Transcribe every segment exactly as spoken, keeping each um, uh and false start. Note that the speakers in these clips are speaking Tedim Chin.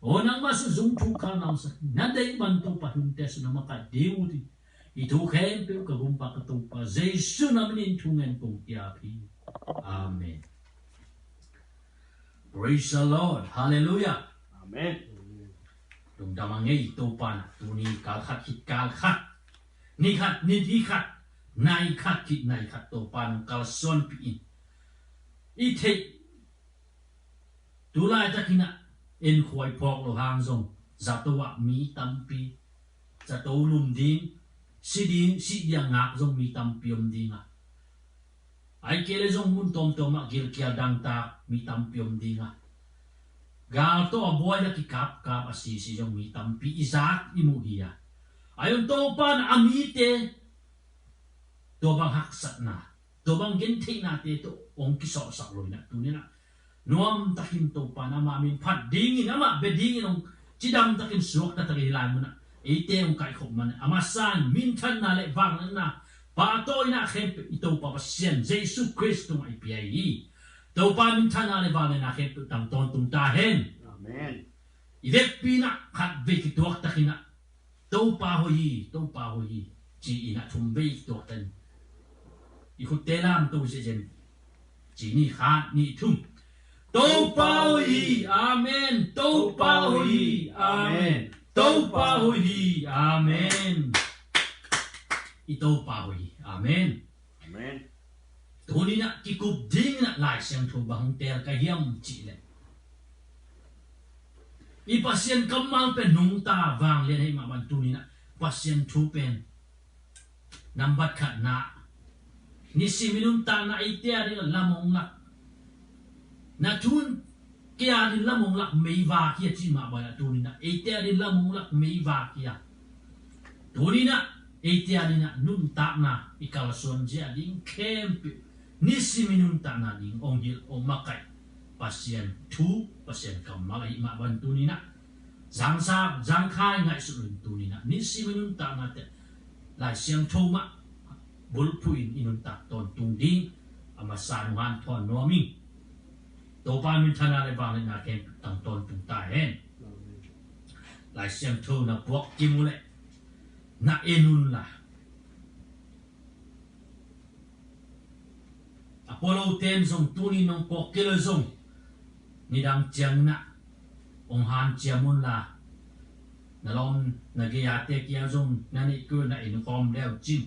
Aw nangmah sung zung thu kha nang sa na deih man Topa hunte sung na makaih ding uh hi. I thu khempeuh ka gumpa ka Topa Jesu na minin thu ngen kong piak hi. Amen. Praise the Lord. Hallelujah. Amen. Lungdam a ngei Topa na tuni kal khat khit kal khat, ni khat ni khat, nai khat khit nai khat Topa nong kalsuanpih in. I theih tu laitakin ah en khuai phawk lo hang zong zato ah mi tampi, zato lum ding, si ding, si ding a ngak zong mi tampi om ding a, ai kei le zong mun tawmtawm ah gilkial dangtak mi tampi om ding a, gal tawh a buai le kikapkap a sisi zong mi tampi i zak i muh hi a, ai om Topa na a mite tua bang haksatna, tua bang gentheihnate tawh hong kisawhsak lo in ah tuni in ah nuam takin Topa na amah min phat dingin, amah bia dingin hong cidam takin suakta takin hih lai munah eite hong kaikhop man a masa in minthanna le vangliatna pahtawi in ah khempeuh i Topa Pasian Jesu Khrist tungah i pia hi. Topa minthanna le vangliatna khempeuh tang tawntung ta hen. Amen. I vekpi in ah khat vei kituak takin ah Topa hoih hi, Topa hoih hi ci-in ah thum vei tuak tan. I khutte lam to ziahziah in ci ni, khat ni thum. Topa hoih hi. Amen. Topa hoih hi. Amen. Topa hoih hi. Amen. I Topa hoih hi. Amen. Amen. Tuni in ah kikup ding in ah Lai Siangtho bang hong teel ka hiam cih leh, i Pasian kammal pen nungta vanglian ahih mah bangin tuni in ah Pasian thu pen nambat khatna, nisim i nuntakna eite a ding a lam hong lak, na thu in kei a ding lam hong lak meivak hi a cih mah bangin ah tuni in ah eite a ding lam hong lak meivak hi a, tuni in ah eite a ding ah nuntakna i kalsuan zia ding khempeuh, nisim i nuntakna ding hong hilh hong makaih Pasian thu, Pasian kammal ahih mah bangin tuni in ah zangsak zangkhai ngaihsut lo in tuni in ah nisim i nuntakna te Lai Siangtho mah bulphuh in i nuntak tawntung ding a masa in hong hanthawn nuam ing. Topa minthanna le vangliatna khempeuh tang tawntung ta hen. Lai Siangtho na puak kim uh leh na en un la, a pua lote in zong tuni nong puak kei leh zong nidang ciangin ah hong hanciam un la, na lawm na gei-ate kiang zong na neih kei uh na en khawm le uh cin,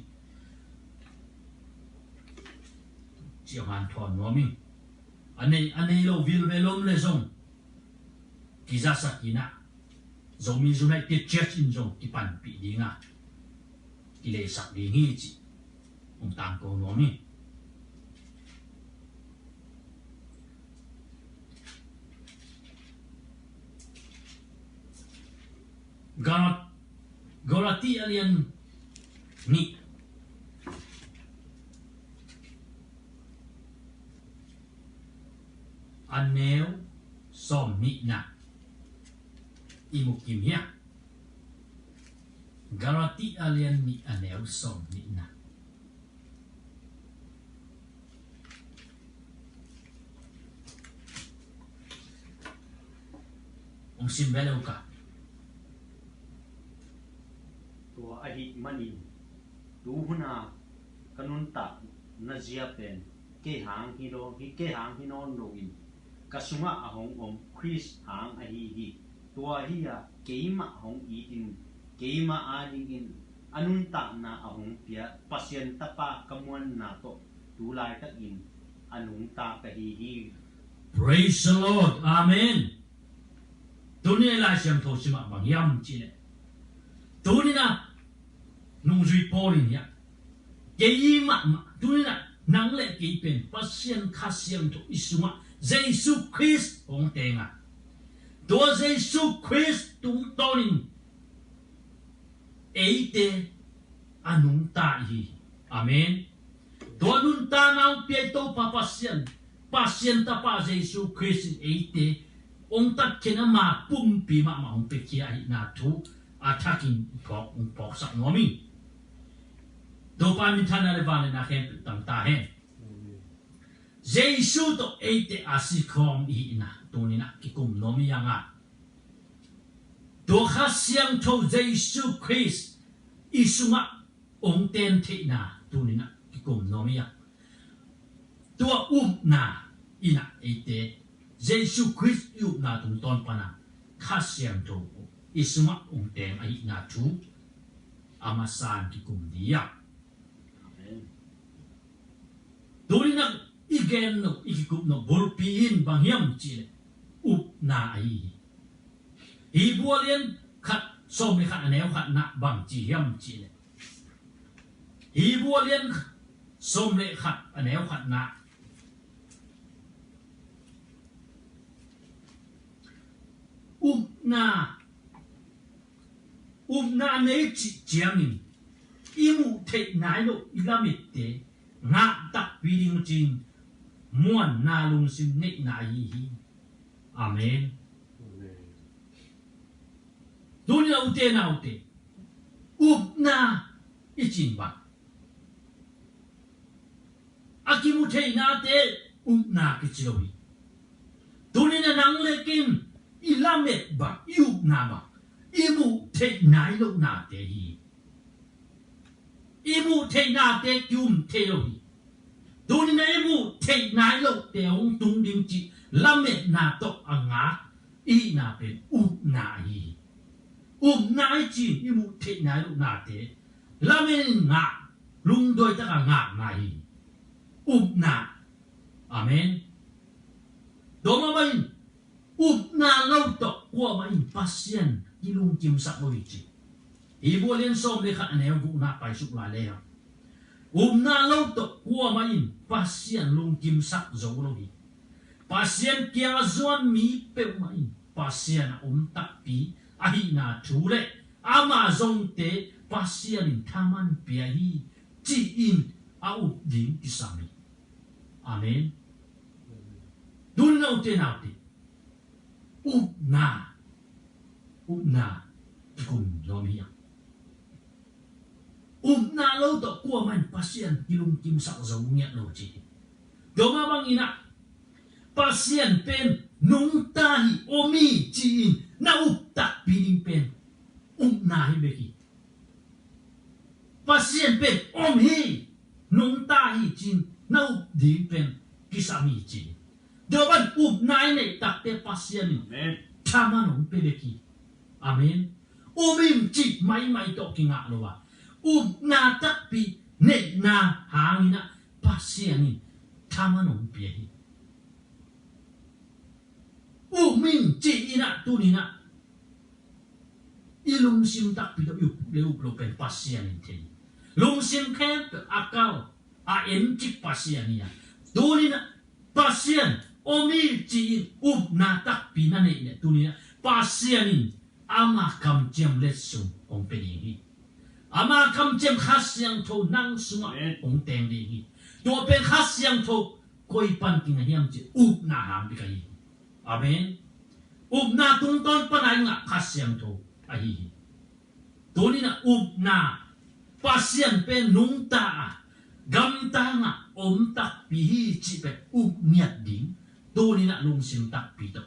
ci hong hanthawn nuam ing. A nei, a nei lo vilvel om leh zong kizasak in ah Zomi United Church in zong kipanpih ding a, kileisak ding hi cih hong tangko nuam hi. Galat-, Galati a lian nih a neu sawm nihna i mu kim hiam? Galati a lian nih a neu sawm nihna. Hong sim ve lo ka. Tua ahih manin tu hun a ka nuntakna zia pen kei hang hi lo, hi kei hang hi nawn loin ka sungah a hong om Khrist hang ahi hi. Tua hi-a keimah hong itin keimah adingin a nuntakna a hong pia Pasian Tapa ka muanna tawh tu laitakin a nungta ka hi hi. Praise the Lord. Amen. Tuni a Lai Siangtho simah bang hiam cih leh, tuni-in ah nungzui Paul in hiah, kei mahmah, tuni-in ah nang le kei pen Pasian Kha Siangtho i sungah Jesu Khrist hong teng a, tua Jesu Khrist tungtawnin eite a nungta i hi. Amen. Tua nuntakna hong pia i Topa Pasian, Pasian Tapa Jesu Khrist in eite hong tatkhiat, ama pumpi mahmah hong piakhia ahihna thu a thakin phawk, hong phawksak nuam hi. Topa minthanna le vangliatna khempeuh tang ta hen. Jesu tawh eite a sikhawm i hihna tuni-in ah kikum nuam hi hang a, Tua Kha Siangtho Jesu Khrist i sungah hong ten theihna tuni-in ah kikum nuam hi a, tua upna in ah eite Jesu Khrist i upna tungtawn pana Kha Siangtho i sungah hong teng ahihna thu a masa-in kikum dih hi a. Amen. Tuni-in ah i gen nop, i kikup nop bulpi in bang hiam cihleh upna ahi hi. Hebru a lian khat, sawm le khat a neu khatna bang ci hiam cihleh, Hebru a lian sawm le khat a neu khatna, upna, upna nei cih ciangin i muh theih nai loh i lamette ngah takpi ding ci-in muanna lungsim neihna ahi hi. Amen. Amen. Tuni-in ah ute naute, upna i cih bang a kimu theihnate upna kici lo hi. Tuni-in ah nang le kei in i lamet bang, i upna bang, i muh theih nai lohnate hi. I muh theihnate ki-um thei lo hi. Tuni-in ah i muh theih nai lohte hong tung ding cih lametna tawh a ngak i hihna pen upna ahi hi. Upna i cih in i muh theih nai lohnate lamen in ngah, lungduai takin ngahna hi. Upna. Amen. Tua mah bangin upna lo tawh kuamah in Pasian kilungkimsak lo hi ci. Hebru a lian sawm le khat a neu gukna paisuk lai le hang, upna lo tawh kuamah in Pasian lungkimsak zo lo hi. Pasian kiang a zuan mi peuhmah in Pasian a om takpi ahihna thu le ama zongte Pasian in thaman pia hi ci-in a up ding kisam hi. Amen. Tuni-in ah ute naute, upna, upna kikum nuam hi a, upna lo tawh kuamah in Pasian kilungkimsak zo ngiat lo ci hi. Tua mah bangin ah Pasian pen nungta hi, om hi ci-in na up takpi ding pen upna hi bek hi. Pasian pen om hi, nungta hi ci-in na up ding pen kisam hi ci hi. Tua bang upna i neih takte Pasian in, amen, thaman hong pia bek hi. Amen. Um ing cih maimai tawh kingah lo a, upna takpi neihna hangin ah Pasian in thaman hong pia hi. Um ing ci-in ah tuni-in ah i lungsim takpi tawh i up le up lo pen Pasian in thei hi. Lungsim khempeuh a kal a encik Pasian hi a, tuni-in ah Pasian om hi ci-in upna takpi na neih leh tuni-in ah Pasian in ama kamciam letsong hong pia ding hi. Ama kamciam Kha Siangtho nang sungah, amen, hong teng ding hi. Tua pen Kha Siangtho koi pan kingah hiam cih upna hang bek ahi hi. Amen. Upna tungtawn pana i ngah Kha Siangtho ahi hi. Tuni-in ah upna, Pasian pen nungta a, gamtang a om takpi hi cih pen up ngiat ding. Tuni-in ah lungsim takpi tawh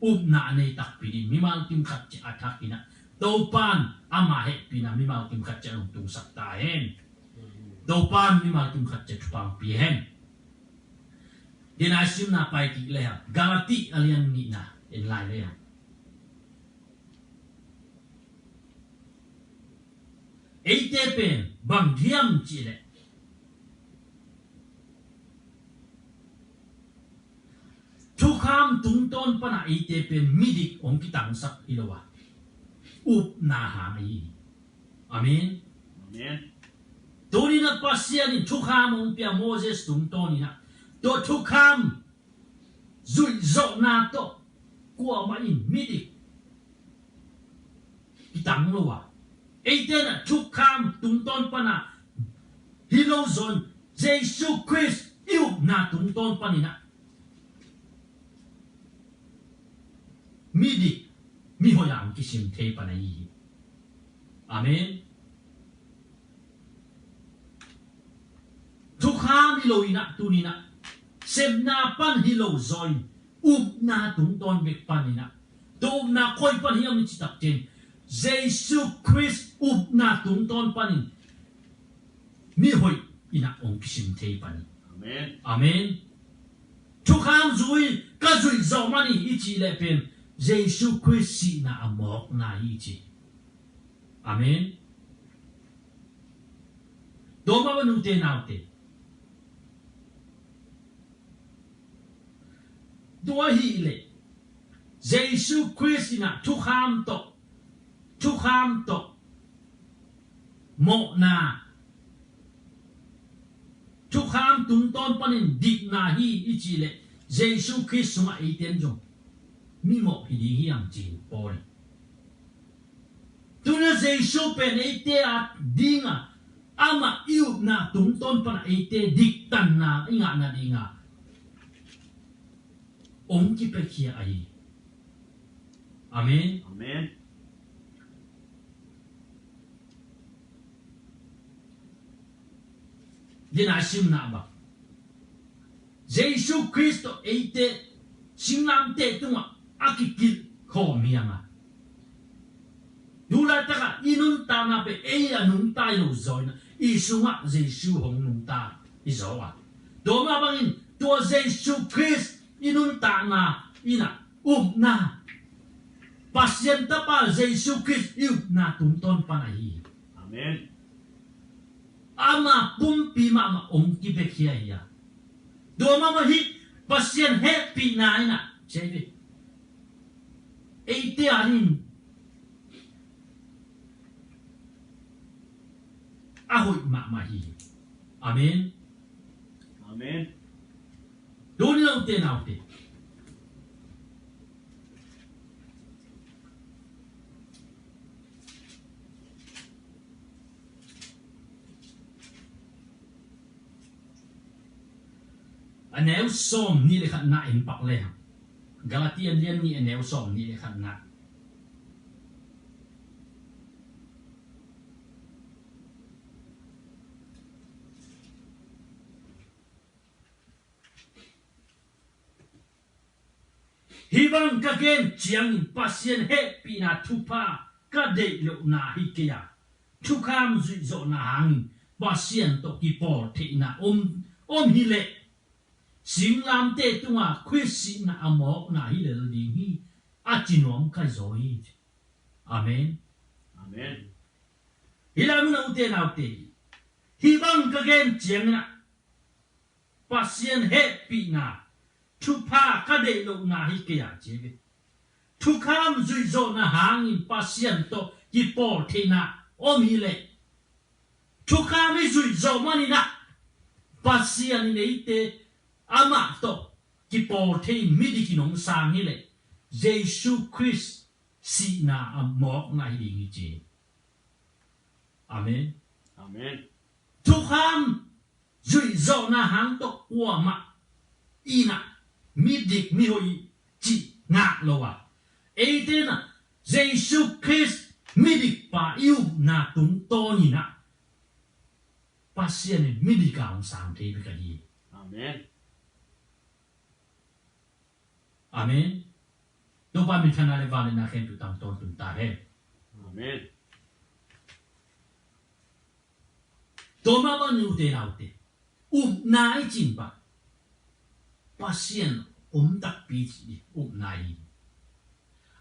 upna a nei takpi ding mimal kim khat ciat a thak in ah, Topa'n ama hehpihna mimal kim khat ciat hong tungsak ta hen. Topa'n mimal kim khat ciat thupha hong pia hen. Tua i simna pai kik le hang, Galati a lian nihna en lai le hang. Eite pen bang hiam cih leh, thukham tungtawn pana eite pen midik hong kitangsak hi lo a, upna hang ahi hi. Amen. Amen. Tuni-in ah Pasian in thukham hong pia Moses tungtawn in ah, tua thukham zuih zawhna tawh kuamah in midik kitang lo a, eite in ah thukham tungtawn pana hi lo zaw in, Jesu Khrist i upna tungtawn panin ah midik, mihoih a hong kisim thei pan ahi hi. Amen. Thukham hi lo in ah, tuni-in ah sepna pan hi lo zaw in, upna tungtawn bek panin ah, tua upna koi pan hiam i cih tak ciangin, Jesu Khrist upna tungtawn panin mihoih in ah hong kisim thei pan hi. Amen. Amen. Thukham zui ka zuih zawh man hi i cih leh pen Jesu Khrist sihna a mawkna hi i ci. Amen. Tua mah bang ute naute, tua ahih leh Jesu Khrist in ah thukham tawh, thukham tawh mawhna, thukham tungtawn panin dikna hi i cih leh Jesu Khrist sungah eite in zong mimawh hi ding hi hang ci hi Paul in. Tuna Jesu pen eite a dinga amah i upna tungtawn pana eite diktanna i ngahna dinga hong kipiakhia ahi. Amen. Amen. Dina simna bang Jesu Khrist tawh eite singlamteh tungah a kikilh khawm hi hang a, tu laitakah i nuntakna pen ei a nungta i lo zaw in ah i sungah Jesu hong nungta i zaw a, tua mah bangin tua Jesu Khrist i nuntakna in ah upna, Pasian Tapa Jesu Khrist i upna tungtawn pan ahi. Amen. Ama pumpi mahmah hong kipiakhia hi a, tua mahmah hi. Pasian hehpihna in ah, ci hi ve, eite adingin a hoih mahmah hi. Amen. Amen. Tuni a ute naute, a neu sawmnih le khatna en pak le hang. Galati a lian nih a neu sawmnih le khatna. Hih bang ka gen ciangin Pasian hehpihna thupha ka deih lohna hi kei a, thukham zuihzawhna hangin Pasian tawh kipawl theihna om, om hi leh singlamteh tunga Khrist sihna a mawkna hi lel ding hi, a ci nuam ka hi zaw hi. Amen. Amen. Hih lai mun a ute naute, hih bang ka gen ciangin ah Pasian hehpihna thupha ka deih lohna hi kei a, ci hi ve. Thukham zuihzawhna hangin Pasian tawh kipawl theihna om hi leh, thukham i zuihzawh manin ah Pasian in eite amah tawh kipawl thei in midik in hong sang hi leh Jesu Khrist sihna a mawkna hi ding hi ci. Amen. Amen. Thukham zuihzawhna hang tawh kuamah in ah midik mihoih cih ngah lo a, eite in ah Jesu Khrist midikpa i upna tungtawn in ah Pasian in midik a hong sang thei bek ahi. Amen. Amen. Topa minthanna le vangliatna khempeuh tang tawntung ta hen. Amen. Tua mah bang ute naute, upna i cih bang Pasian om takpi cih upna hi.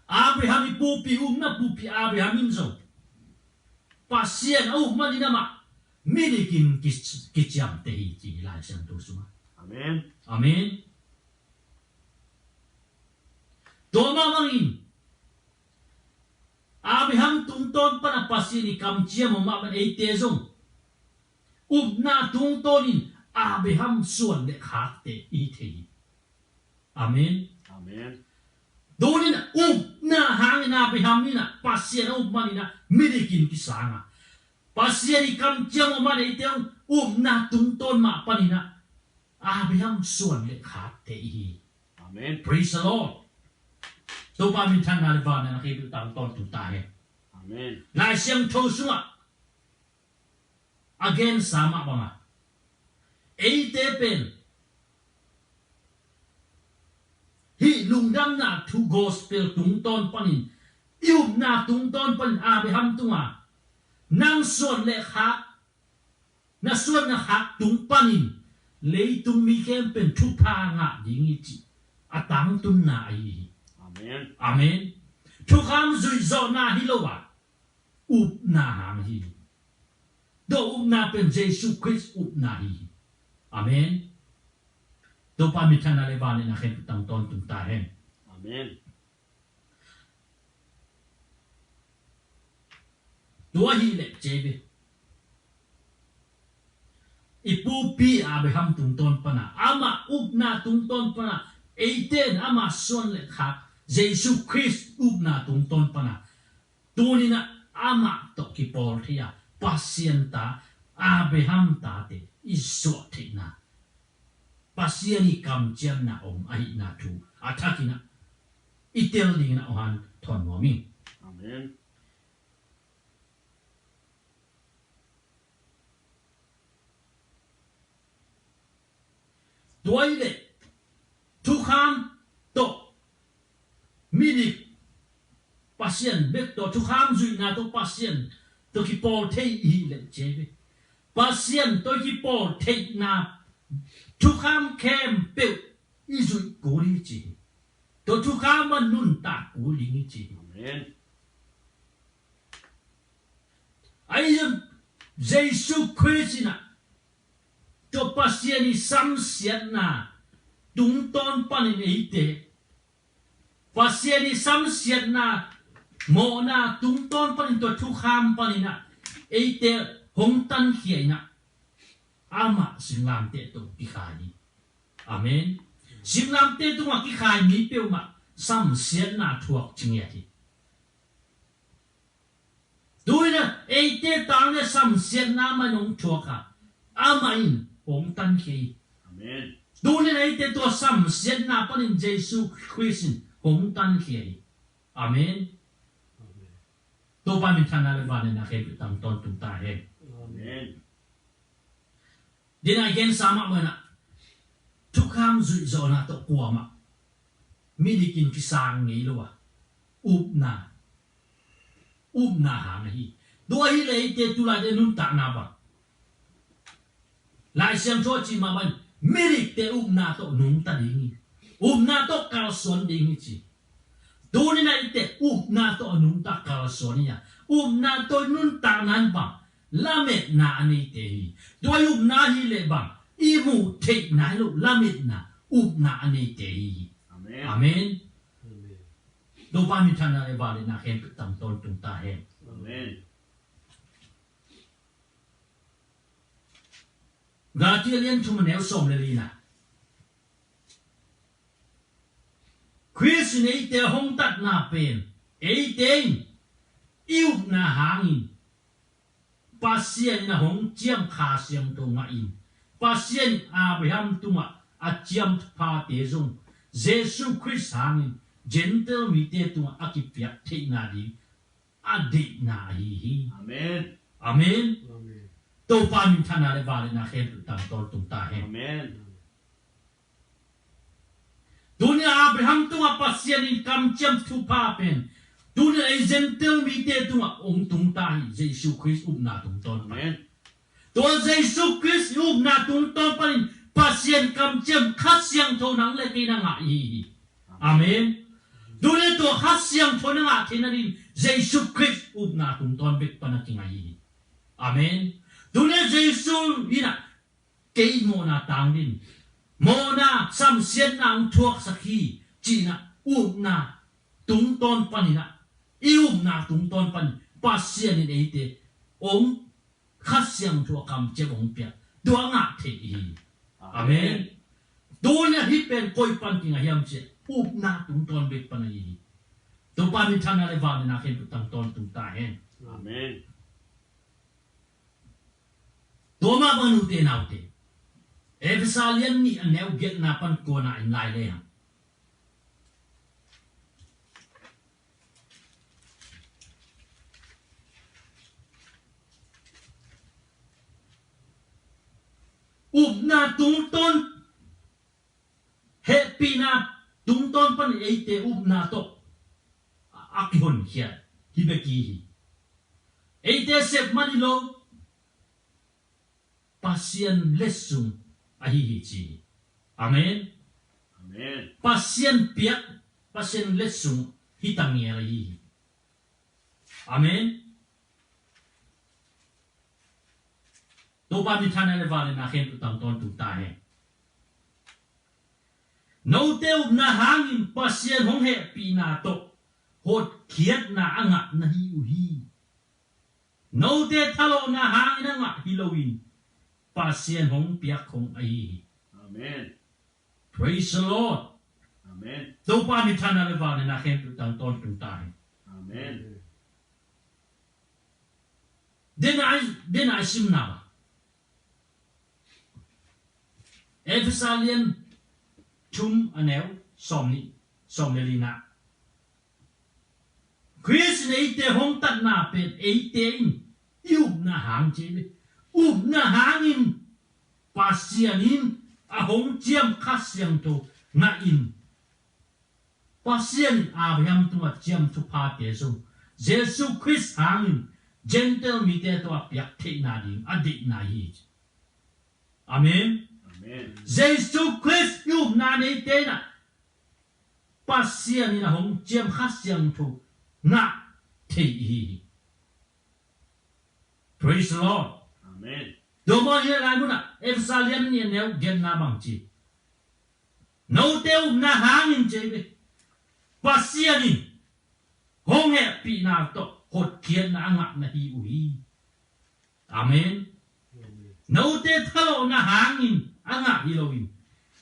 Abraham i pupi, upna pupi Abraham in zong Pasian a up manin amah midik in ki, kiciamteh hi ci hi Lai Siangtho sungah. Amen. Amen. Tua mah bangin Abraham tungtawn pana Pasian i kamciam om mah bangin eite zong upna tungtawnin Abraham suan le khakte i hi thei hi. Amen. Amen. Tunin upna hangin Abraham in ah Pasian a up manin ah midik in kisang a, Pasian i kamciam om mah eite zong upna tungtawn mah panin ah Abraham suan le khakte i hi. Amen. Praise the Lord. Topa minthanna le vangliatna khempeuh tang tawntung ta hen. Amen. Lai Siangtho sungah a gensa mah bangah eite pen hih lungdamna thu gospel tungtawn panin i upna tungtawn panin Abraham tungah nang suan le khak, na suan na khak tung panin leitung mi khempeuh in thupha ngah ding hi cih a tangtunna ahi hi. Amen. Amen. Thukham zuihzawhna hi lo a, upna hang hi. Tua upna pen Jesu Khrist upna hi. Amen. Topa minthanna le vangliatna khempeuh tang tawntung ta hen. Amen. Tua hi leh cei ve. I pupi Abraham tungtawn pana, amah upna tungtawn pana, eite in amah suan le khak Jesu Khrist upna tungtawn pana, tuninah amah tawh kipawl thei a, Pasian ta, Abraham tate i suah theihna, Pasian i kamciamna om ahihna thu a thakinah i tel dinginah aw han thawn nuam ing. Amen. Tua hi leh thukham tawh midik Pasian bek tawh, thukham zuihna tawh Pasian tawh kipawl thei i hi leh cei ve. Pasian tawh kipawl theihna thukham khempeuh i zuih kul hi ci hi. Tua thukham a nuntak kul ding hi ci hi. Amen. Ahi zong Jesu Khrist inah tua Pasian i samsiatna tungtawn panin eite, Pasian i samsiatna mawhna tungtawn panin tua thukham paninah eite hong tankhia inah amah singlamteh tawh kikhai hi. Amen. Singlamteh tungah kikhai mi peuhmah samsiatna thuak cingiat hi. Tuinah eite tang le samsiatna mah in hong thuak a, amah in hong tankhia hi. Amen. Tunin eite tua samsiatna panin Jesu Khrist in hong tankhia hi. Amen. Amen. Topa minthanna le vangliatna khempeuh tang tawntung ta hen. Amen. Dinah i gensa mahmah inah thukham zuihzawhna tawh kuamah midik in kisang ngei lo a, upna, upna hang ahi. Tua hi leh eite tulaite nuntakna bang, Lai Siangtho a cih mah bang midikte upna tawh nungta ding hi. Upna tawh kalsuan ding hi ci. Tuninah eite upna tawh a nungta kalsuan hi a, upna tawh nuntakna in bang lametna a neite hi. Tua i upna hi leh bang i muh theihna hi lo lametna, upna a neite hi. Amen. Amen. Amen. Topa minthanna le vangliatna khempeuh tang tawntung ta hen. Amen. Galati a lian thum a neu sawm le lina. Khrist in eite hong tatna pen eite in i upna hangin Pasian in a hong ciam Kha Siangtho ngahin, Pasian in Abraham tungah a ciam phate zong Jesu Khrist hangin Gentile mite tungah a kipiak theihna ding a deihna ahi hi. Amen. Amen. Amen. Topa minthanna le vangliatna khempeuh tang tawntung ta hen. Amen. Tuni Abraham tungah Pasian in kamciam thupha pen tuni ei Gentile mite tungah hong tung ta hi, Jesu Khrist upna tungtawn pan. Amen. Tua Jesu Khrist i upna tungtawn panin Pasian kamciam Kha Siangtho nang le kei na ngah i hi hi. Amen. Tuni tua Kha Siangtho na ngah theihna ding Jesu Khrist upna tungtawn bek pan a kinga i hi hi. Amen. Tuni Jesu inah kei mawhna tang ding, mawhna samsiatna hong thuaksak hi, cinah upna tungtawn paninah, i upna tungtawn panin Pasian in eite hong Kha Siangtho a kamciam hong pia, tua ngah thei i hi. Amen. Tuni a hih pen koi pan kinga hiam cih upna tungtawn bek pan a hi hi. Topa minthanna le vangliatna khempeuh tang tawntung ta hen. Amen. Tua mah bang ute naute, Efesa lian nih a neu giatna pan kuana in lai le hang. Upna tungtawn, hehpihna tungtawn pan eite upna tawh a kihonkhiat hi bek hi. Eite sep man hi lo, Pasian letsong ahi hi ci hi. Amen. Amen. Pasian piak, Pasian letsong hi tangel ahi hi. Amen. Topa minthanna le vangliatna khempeuh tang tawntung ta hen. Note upna hangin Pasian hong hehpihna tawh hotkhiatna a ngah na hi uh hi. Note thalawhna hangin a ngah hi loin Pasian hong piak khong ahi hi. Amen. Praise the Lord. Amen. Topa minthanna le vangliatna khempeuh tang tawntung ta hen. Amen. Dena, dena i simna ba. Efesa lian thum a neu sawm nih, sawm le lina. Khrist in eite hong tatna pen eite in i upna hang ci hi. Upna hangin Pasian in a hong ciam Kha Siangtho ngah in Pasian in Abraham tungah ciam thuphate zong Jesu Khrist hangin Gentile mite tawh a piak theihna ding a deihna hi. Amen. Amen. Jesu Khrist i upna neite in ah Pasian in a hong ciam Kha Siangtho ngah thei i hi hi. Praise the Lord. Amen. Tua maw hi lai munah Efesa lian nih a neu giatna bang ci. Note upna hangin ci hi ve. Pasian in hong hehpihna tawh hotkhiatna a ngah na hi uh hi. Amen. Note thalawhna hangin a ngah hi loin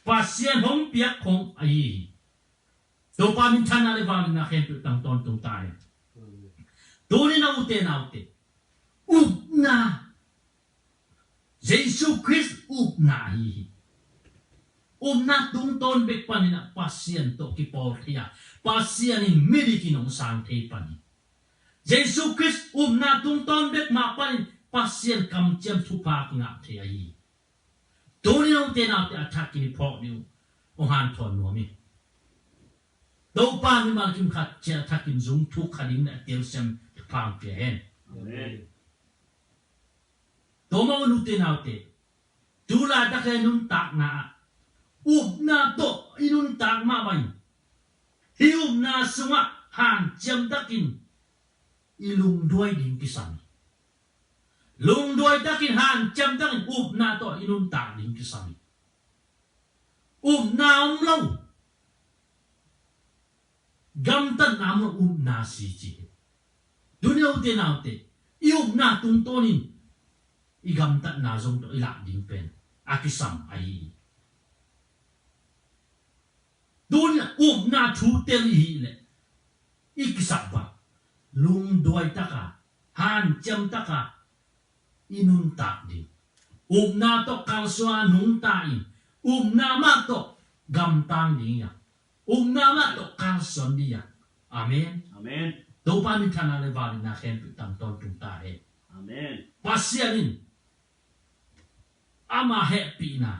Pasian hong piak khong ahi hi. Topa minthanna le vangliatna khempeuh tang tawntung ta hen. Tuni na ute naute, upna, Jesu Khrist upna ahi hi. Upna tungtawn bek panin ah Pasian tawh kipawl thei a, Pasian in midik in hong sang thei pan hi. Jesu Khrist upna tungtawn bek mah panin Pasian kamciam thupha kingah thei ahi hi. Tuni na ute naute a thakin i phawk ding uh hong hanthawn nuam hi. Topa mimal kim khat ciat a thakin zung thuk kha ding le a telsiam thupha hong pia hen. Amen. Tua maw ute naute, tu laitak le nuntakna ah upna tawh i nuntak mah bangin hih upna sungah hanciam takin i lungduai ding kisam hi. Lungduai takin hanciam takin upna tawh i nuntak ding kisam hi. Upna om lo, gamtatna om lo, upna si ci hi. Tuni ute naute, i upna tungtawnin i gamtatna zong tawh i lak ding pen a kisam ahi hi. Tuni upna thu tel i hih leh i kisap bang lungduai taka, hanciam taka i nuntak ding. Upna tawh kalsuan nungta in, upna mah tawh gamtang ding hi a, upna mah tawh kalsuan ding hi a. Amen. Amen. Topa minthanna le vangliatna khempeuh tang tawntung ta hen. Amen. Pasian in ama hehpihna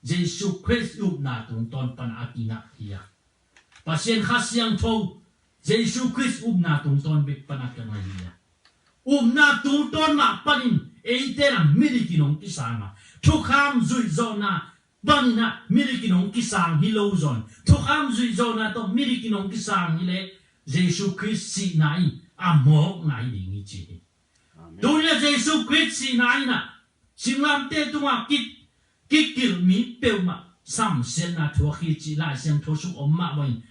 Jesu Khrist i upna tungtawn pan a kingah hi a, Pasian Kha Siangtho Jesu Khrist upna tungtawn bek pan a kingah hi a, upna tungtawn mah panin eite in ah midik in hong kisang a, thukham zuihzawhna bangin ah midik in hong kisang hi lo zaw in, thukham zuihzawhna tawh midik in hong kisang hi leh Jesu Khrist sihna in a mawkna hi ding hi ci hi. Amen. Tuni a Jesu Khrist sihna in ah singlamteh tungah ki, kikilh mi peuhmah samsiatna thuak hi cih Lai Siangtho sung om mah bangin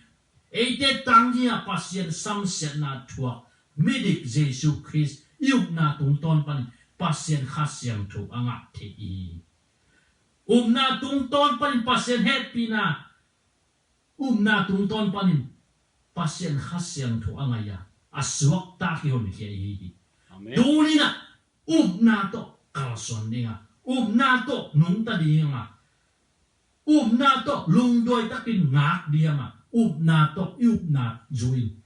eite tang dingah Pasian samsiatna thuak midik Jesu Khrist i upna tungtawn panin Pasian Kha Siangtho a ngah thei hi. Upna tungtawn panin Pasian hehpihna, upna tungtawn panin Pasian Kha Siangtho a ngai a, a suakta kihonkhia i hi hi. Amen. Tuni in ah upna tawh kalsuan ding a, upna tawh nungta ding a, upna tawh lungduai takin ngak ding a, upna tawh i upna zui in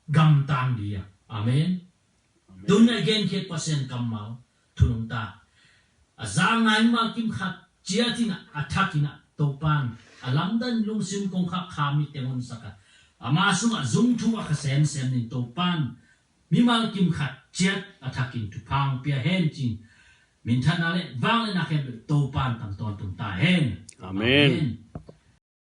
gamtang ding a. Amen. Amen. Tuni a i genkhiat Pasian kammal thu nungta a za ngai mimal kim khat ciat in ah, a thak in ah, Topa in a lamdang lungsim kong khakkhak mite honsak a, Ama sungah zung thu a kha semsem ding Topa'n mimal kim khat ciat a thakin thupha hong pia hen ci-in minthanna le vangliatna khempeuh Topa'n tang tawntung ta hen. Amen. Amen.